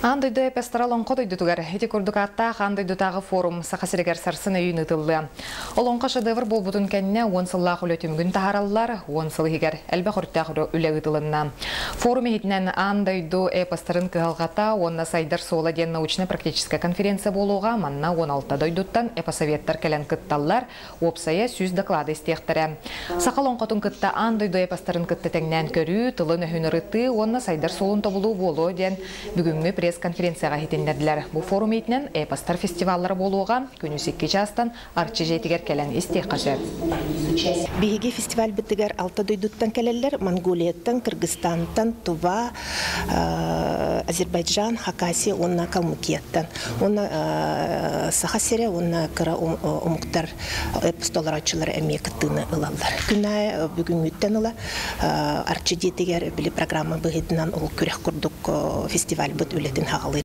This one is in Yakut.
Аан дойду эпостара Олоҥхо дойдутугар ити курдук ааттаах аан дойдутааҕы форум Саха сиригэр сарсын өйүүн ыытыллыа. Олоҥхо шедевр буолбутун кэннэ 10 сыллаах үлэ түмүгүн таһаараллар, 10 сыл иһигэр элбэх өрүттээх үлэ ыытылынна. Форум иһитинэн аан дойду эпостарын кыһалҕата уонна сайдар суола диэн научно-практическай конференция буолуоҕа. Манна 16 дойдуттан эпосоветтар кэлэн кытталлар, уопсайа 100 доклады истиэхтэрэ. Саха олоҥхотун кытта аан дойду эпостарын кытта тэҥнээн көрүү, тылын-өһүн ырытыы уонна сайдар суолун тобулуу буолуо диэн бүгүҥҥү пресс-конференцияҕа иһитиннэрдилэр. Бу форум иитинэн эпостар фестиваллара буолуоҕа. Күнүс 2 чаастан Арчы дьиэтигэр кэлэн истиэххэ сөп. Биһиги фестивальбытыгар алта дойдуттан кэлэллэр. Монголияттан, Кыргызстантан, Тува, Азербайджан, Хакасия уонна Калмыкияттан. Уонна Саха сирэ уонна кыра омуктар эпос толорооччулара эмиэ кыттыыны ылаллар. Күн аайы бүгүҥҥүттэн ыла Арчы дьиэтигэр били программа быһыытынан ол күрэх курдук фестивальбыт үлэтин хаҕалыыр.